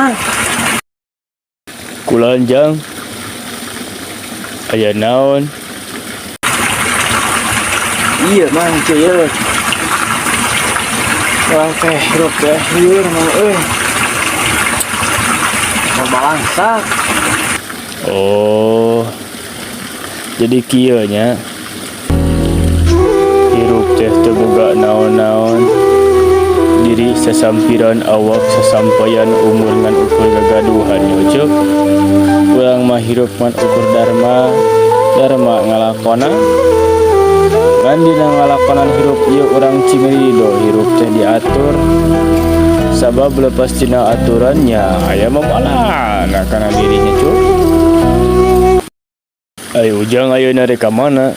Mang. Kulanjang. Aya naon? Iya, Mang, cuy ya. Urang teh hirup teh lieur, Mang, euy. Mau balangsak. Oh. Jadi kieu nya. Hirup teh teu boga naon-naon. Diri sasampiran, awak sasampayan, umur ngan ukur gagaduhan nya, Cuk. Urang mah hirup ngan ukur dharma, dharma ngalakonan. Ngan dina ngalakonan hirup ieu urang cing rido hirup teh diatur. Sabab lepas tina aturannya aya mamalana kana dirinya, Cuk. Ayo Ujang, ayeuna rek ka mana?